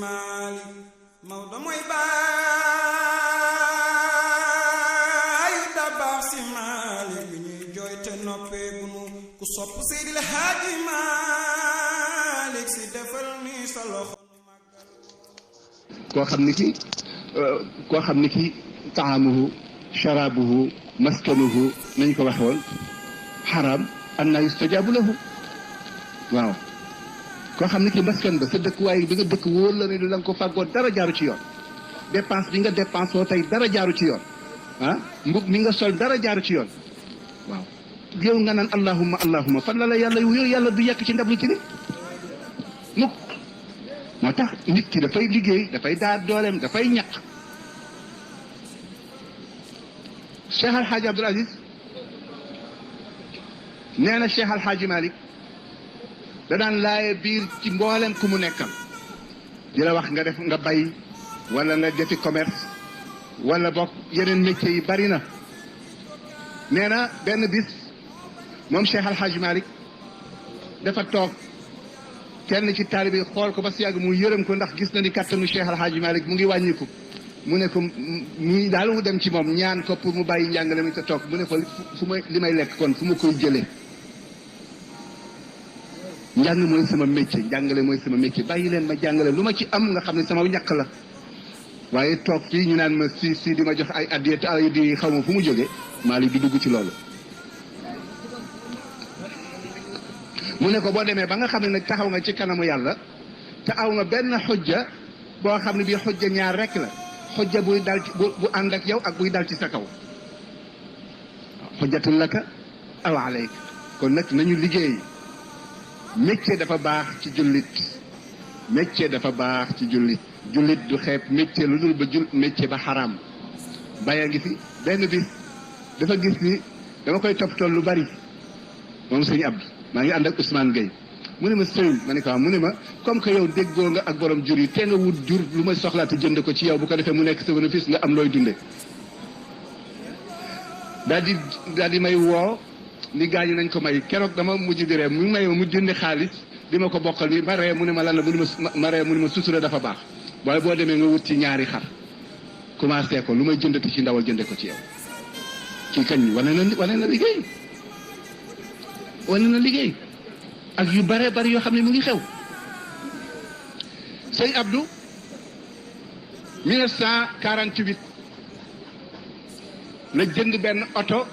Maalik Maodo mooy baayu Dabaax Si Maalik bi ñuy jooy te noppee gunu ku sopp Seydil Haaji Maalik Si defal ni sa loxo nu màggal koo xam ni ki taamuhu sharaabuhu maskanuhu nañ ko waxoon xaraam anna yustajaabu lahu waaw koo xam ne ki maskan ba sa dëkkuwaay bi nga dëkk wóor la ne la nga ko fàggoo dara jaaru ci yoon dépense bi nga dépense woo tey dara jaaru ci yoon ah mbub mi nga sol dara jaaru ci yoon waaw yow nga naan allahumma allahumma fan la la yàlla yow yàlla du yekk ci ndab lu ci ni mukk moo tax nit ki dafay liggéey dafay daar dooleem dafay ñaq Cheikh Al Hadj Abdoul Aziz nee na Cheikh Al Hadj Malick da daan laaye biir ci mboolem ku mu nekkal di la wax nga def nga bay wala nga defi commerce wala bokk yeneen métiers yi bari na nee na benn bis moom Cheikh Al Hadj Malick dafa toog kenn ci taalibe yi xool ko ba si yàgg mu yërëm ko ndax gis na ni kattanu Cheikh Al Hadj Malick mu ngi wàññiku mu ne ko muy daal mu dem ci moom ñaan ko pour mu bàyyi njàngale mi te toog mu ne ko fu may li may lekk kon fu ma koy jëlee njàng mooy sama métier njàngale mooy sama métier bàyyi leen ma jàngale lu ma ci am nga xam ne sama ñàkk la waaye toog fii ñu naan ma si di ma jox ay addiya te ay di xaw ma fu mu jógee Malick di dugg ci loolu mu ne ko boo demee ba nga xam ne nag taxaw nga ci kanamu yàlla te aw nga benn xujja boo xam ne bii xujja ñaar rek la xujja buy dal ci bu ànd ak yow ak buy dal ci sa kaw xujjatul laka aw alayk kon nag nañu liggéey métier dafa baax ci jullit métier dafa baax ci jullit jullit du xeeb métier lu dul ba métier ba xaraam bàyyi ngi fi benn bis dafa gis ni dama koy toppatoo lu bari moom sëñ Abdou maa ngi ànd ak Ousmane Gueye mu ne ma sëñ ma ne ko mu ne ma comme que yow déggoo nga ak borom jur yi te nga wut jur lu ma soxlaate jënd ko ci yow bu ko defee mu nekk sa bénéfice nga am looy dunde daal di may woo ni gaañu nañ ko may keroog dama mujj di ree mu may mu jëndi xaalis di ma ko bokkal ni ma ree mu ne ma lan la mu ne ma ree mu ne ma sutura dafa baax waaye boo demee nga wut ci ñaari xar commencé ko lu may jëndati ci ndawal jënde ko ci yow kii kañ wane na liggéey ak yu bare bari yoo xam ne mu ngi xew sëñ Abdou 1948 la jënd benn oto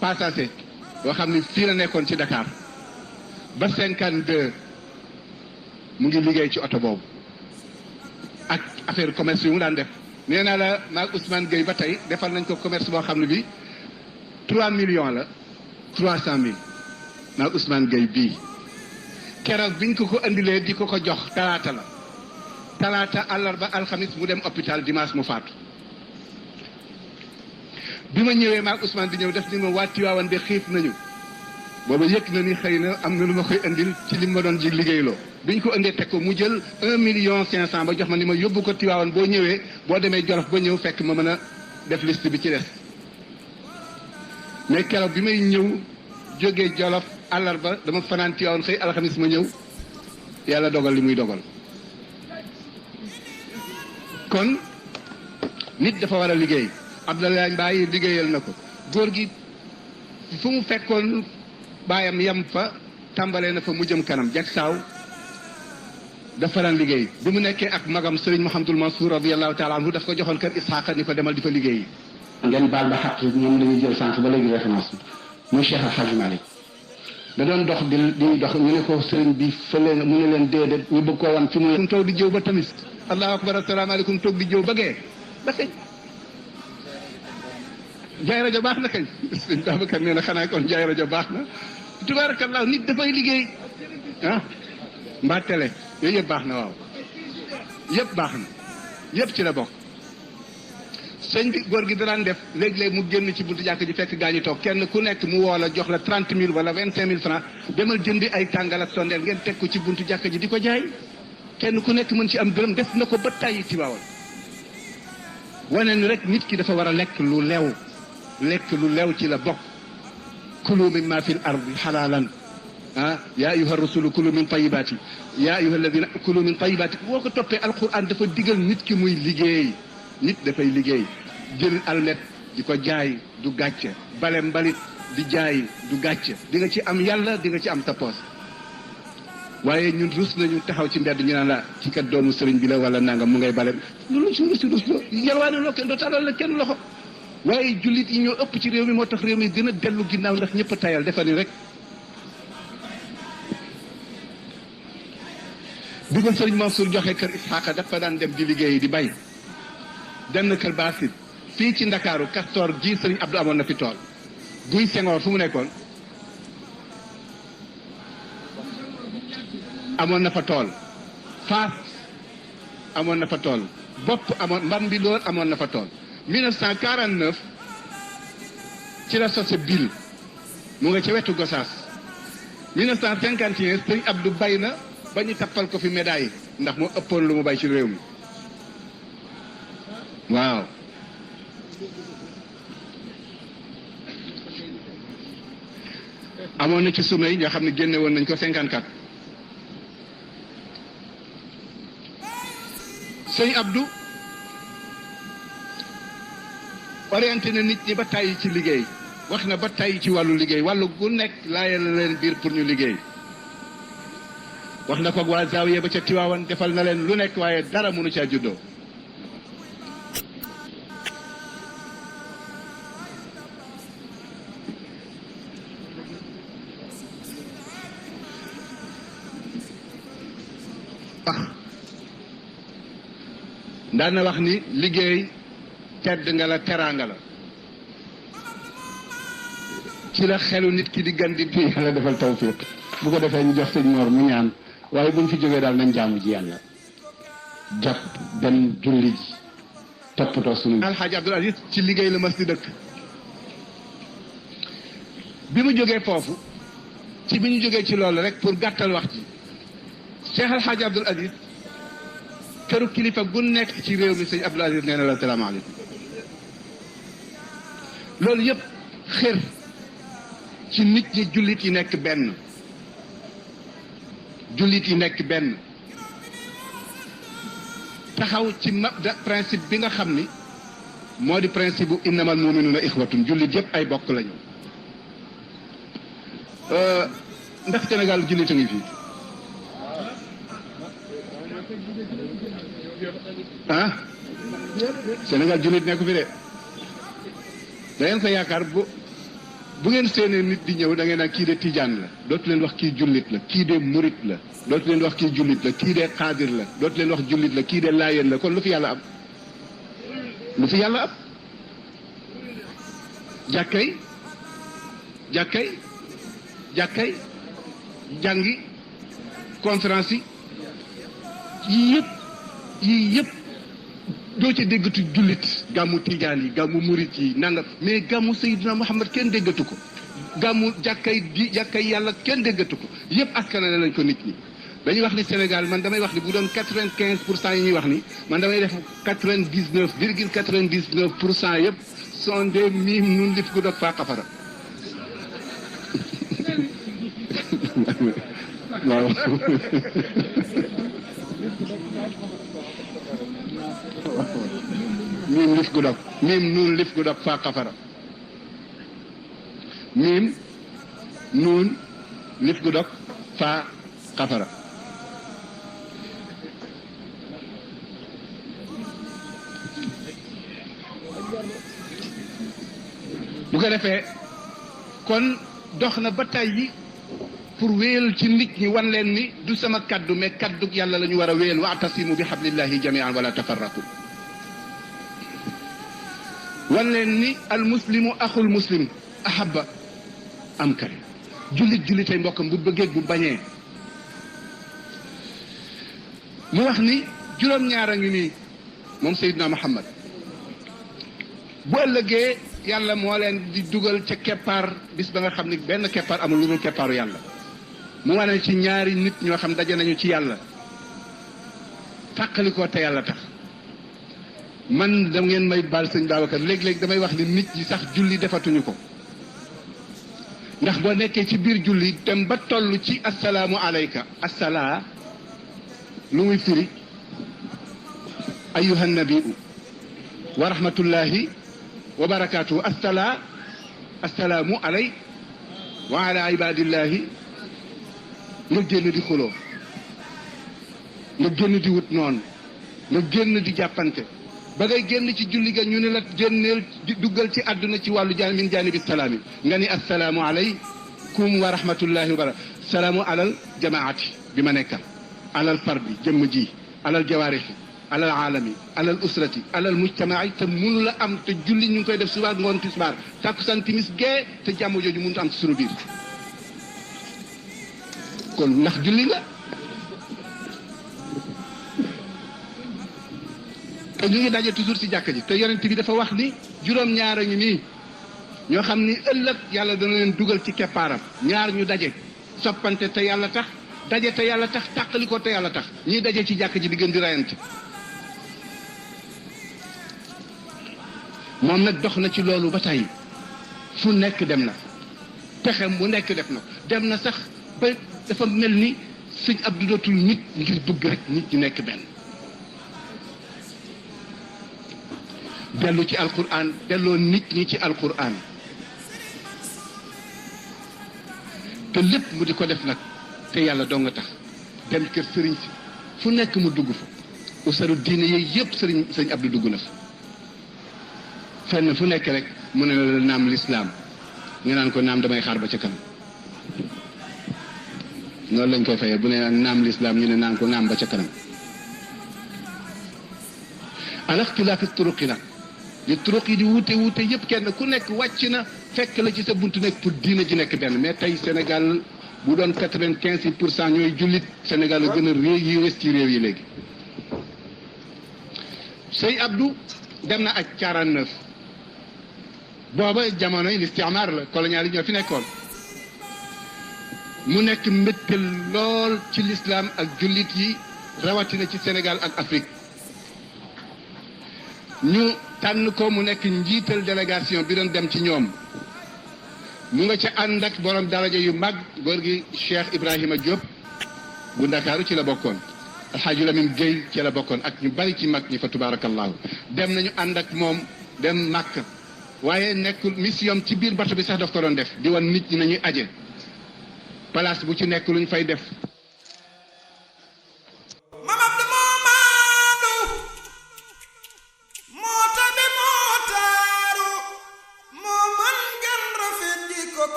passager boo xam ne fii la nekkoon ci Dakar ba 52 mu ngi liggéey ci oto boobu ak affaire commerce yu mu daan def nee naa la maag Ousmane Gueye ba tey defal nañ ko commerce boo xam ne bi 3 millions la 300 000 maag Ousmane Gueye bii keroog biñ ko andilee di ko jox talaata àllarba alxamis mu dem hôpital dimanche mu faatu bi ma ñëwee maag Ousmane di ñëw def ni ma waa Tiwaawan de xiif nañu booba yëg na ni xëy na am na lu ma koy indil ci li ma doon ji liggéeyloo biñ ko indee teg ko mu jël 1,5 million ba jox ma ni ma yóbbu ko Tiwaawan boo ñëwee boo demee Jolof ba ñëw fekk ma mën a def liste bi ci des mais keroog bi may ñëw jógee Jolof àllarba dama fanaan Tiwaawan xëy alxamis ma ñëw yàlla dogal li muy dogal kon nit dafa war a liggéey Abdoulaye Mbaye liggéeyal na ko góor gi fu mu fekkoon baayam yem fa tàmbalee na fa mu jëm kanam jag saaw dafa daan liggéey bi mu nekkee ak magam Serigne Mouhamadul Mansour radiyallahu taala anhu daf ko joxoon kër Isxaaqa ni ko demal di fa liggéeyi. ngeen baal ba xaq ñoom dañuy jël sànq ba léegi référence bi muy Cheikh Al Hadj Malick da doon dox di dox ñu ne ko Serigne bi fële mu ne leen déedéet ñu bëgg koo wan fi mu toog di jëw ba tamis allahu akbar asalaamaaleykum toog di jëw ba gee ba kañ jaay rajo baax na kañ sëñ Babacar nee na xanaa kon jaay rajo baax na tubaarakallaa nit dafay liggéey ah mbaa télé yooyu yëpp baax na waaw yëpp baax na yëpp ci la bokk sëñ bi góor gi daan def léeg-léeg mu génn ci buntu jàkk ji fekk gaa ñi toog kenn ku nekk mu woo la jox la 30 000 wala 25 000 francs demal jëndi ay tàngal ak sondeel ngeen teg ko ci buntu jàkk ji di ko jaay kenn ku nekk mën ci am dërëm def na ko ba tàyyi ci Tiwaawan wane ni rek nit ki dafa war a lekk lu lew ci la bokk kulu mimma fil ardi xalaalan yaa ayyuha rusulu kulu min tayibaati yaa ayyuha alladina kulu min tayibaati boo ko toppee alquran dafa digal nit ki muy liggéey nit dafay liggéey jël almet di ko jaay du gàcce bale mbalit di jaay du gàcce di nga ci am yàlla di nga ci am tapoos waaye ñun rus nañu taxaw ci mbedd ñu naan la ci kat doomu sëriñ bi la wala nangam mu ngay bale loolu suñu si rus lo yalwaane loo kenn doo talal la kenn loxo waaye jullit yi ñoo ëpp ci réew mi moo tax réew mi gën a dellu ginnaaw ndax ñëpp a tayal defa ni rek bi ko sëriñ Mansour joxe kër Isxaaqa dafa daan dem di liggéeyi di bay dem na kër Baasit fii ci Ndakaaru Castor ji sëriñ Abdou amoon na fi tool guy Senghor fu mu nekkoon amoon na fa tool Faas amoon na fa tool bopp amoon mbam bi lool amoon na fa tool 1949 ci la sose Bil mu nga ca wetu Gosaas 1951 sëriñ Abdou bay na ba ñu tappal ko fi médaille ndax moo ëppoon lu mu bay ci réew mi waaw amoon na ci suma yi ñoo xam ne génne woon nañ ko 54 sëñ Abdou orienté na nit ñi ba tàyyi ci liggéey wax na ba tàyyi ci wàllu liggéey wàllu gu nekk laajal na leen biir pour ñu liggéey wax na ko waa Zawiya ba ca Tiwaawan defal na leen lu nekk waaye dara mënu caa juddoo daan na wax ni liggéey tedd nga la teraanga la ci la xelu nit ki di gan di tuy yàlla defal tawfiq bu ko defee ñu jox sëñ Mor mu ñaan waaye buñ fi jógee daal nañ jaamu ji yàlla jàpp dem julli ji toppatoo sunu alxaaji Abdul Aziz ci liggéey la mas di dëkk bi mu jógee foofu ci bi ñu jógee ci loolu rek pour gàttal wax ji Cheikh alxaaji Abdul Aziz këru kilifa gu nekk ci réew mi sëñ Abdul Aziz nee na la salaamaaleykum loolu yëpp xër ci nit ñi jullit yi nekk benn jullit yi nekk benn taxaw ci mabda principe bi nga xam ni moo di principe bu innamal muminuuna ixwatun jullit yëpp ay bokk lañu ndax Sénégal jullit a ngi fii ah Sénégal jullit nekku fi de da ngeen ko yaakaar bu ngeen seenee nit di ñëw da ngeen naan kii de tijaan la dootu leen wax kii jullit la kii de murit la dootu leen wax kii jullit la kii de xaadir la dootu leen wax jullit la kii de laayeen la kon lu fi yàlla am lu fi yàlla am jàkkay jàngi conférence yi yii yëpp doo ci déggatu jullit gàmmu tijaan yi gàmmu murit yi nangam mais gàmmu Seydina Muhammad kenn déggatu ko gàmmu jàkkay yàlla kenn déggatu ko yëpp askanale lañ ko nit ñi dañuy wax ni Sénégal man damay wax ni bu doon 95% yi ñuy wax ni man damay def 99,99% yëpp sont des miim nun lif gu dog faa xafara waaw miim lif gu dog miim nuun lif gu dog faa xafara miim nuun lif gu dog faa xafara bu ko defee kon dox na ba tey yi pour wéyal ci nit ñi wan leen ni du sama kaddu mais kaddu yàlla la ñu war a wéyal wa'tasimu bi hablillahi jami'an wala tafarraqu wan leen ni al muslimu axul muslim ahabba am kari jullit ay mbokkam bu bëggee bu bañee mu wax ni juróom-ñaar a ngi nii moom Seydina Muhammad bu ëllëgee yàlla moo leen di dugal ca keppaar bis ba nga xam ni benn keppaar amul lu dul keppaaru yàlla mu wane ci ñaari nit ñoo xam daje nañu ci yàlla tàqali ko te yàlla tax man da ngeen may baal sëñ Babacar léeg-léeg damay wax ni nit ñi sax julli defatuñu ko ndax boo nekkee ci biir julli dem ba toll ci assalaamu alayka assalaa lu muy firi ayuha nabiu wa rahmatullahi wa barakaatuhu assalaamu alay wa ala ibadillahi nga génn di xuloo nga génn di wut noonu nga génn di jàppante ba ngay génn ci julli ga ñu ne la génneel duggal ci àdduna ci wàllu min jaanibi salaami nga ni assalaamu alaykum wa rahmatullahi wa barakatuh salaamu alal jamaati bi ma nekkal alal fardi jëmm ji alal jawaarixi alal aalami alal usrati alal mujtamaai te mënu la am te julli ñu ngi koy def suba ngoon tisbaar takkusaan timis gee te jàmm jooju mënut am ci sunu biir kon ndax julli la te ñu ngi daje toujours ci jàkka ji te yonent bi dafa wax ni juróom-ñaar a ngi nii ñoo xam ni ëllëg yàlla dana leen dugal ci keppaaram ñaar ñu daje soppante te yàlla tax daje te yàlla tax tàqali ko te yàlla tax ñiy daje ci jàkka ji di gën di rayante moom nag dox na ci loolu ba tey fu nekk dem na pexem bu nekk def na dem na sax ba dafa mel ni sëñ Abdou dootul nit ngir bëgg rek nit ñi nekk benn dellu ci alquran delloo nit ñi ci alquran te lépp mu di ko def nag te yàlla doo nga tax dem kër sëriñ si fu nekk mu dugg fa usaru diine yooyu yëpp sëriñ Abdou dugg na fa fenn fu nekk rek mu ne la naam lislaam nga naan ko naam damay xaar ba ca kanam noonu lañ koy fayee bu ne naam lislaam ñu ne naan ko naam ba ca kanam alaxtilaafi turuqi nag li turuq yi di wuute yëpp kenn ku nekk wàcc na fekk la ci sa buntu nekk pour diina ji nekk benn mais tey Sénégal bu doon 95% ñooy jullit Sénégal a gën a réew yi res ci réew yi léegi sëñ Abdou dem na ak 49 booba jamonoy listimaar la colonial yi ñoo fi nekkoon mu nekk mbégte lool ci l'islam ak jullit yi rawatina ci Sénégal ak Afrique ñu tànn ko mu nekk njiital délégation bi doon dem ci ñoom mu nga ca ànd ak borom daraja yu mag góor gi Cheikh Ibrahima Diop bu Ndakaaru ci la bokkoon Alxaaji Lamin Gueye ci la bokkoon ak ñu bari ci mag ñi fa tabarakallahu dem nañu ànd ak moom dem Màkk waaye nekkul mission ci biir bato bi sax daf ko doon def di wan nit ñi nañuy aje place bu ci nekk luñ fay def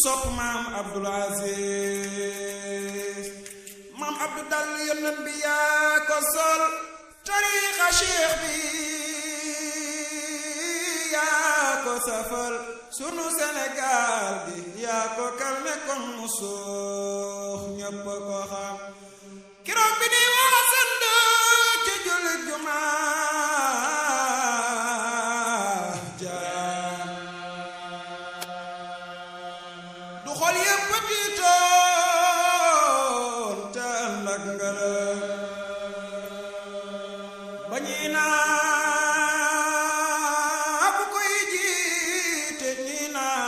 sopp maam Abdul Aziz maam Abdou dal yonent bi yaa ko sol tariixa cheikh bi yaa ko safal sunu Sénégal bi yaa ko kal ne kon mu suux ñépp ko xam keroog bi ni waa sënd ci jullit jumaa xol yépp tiitoo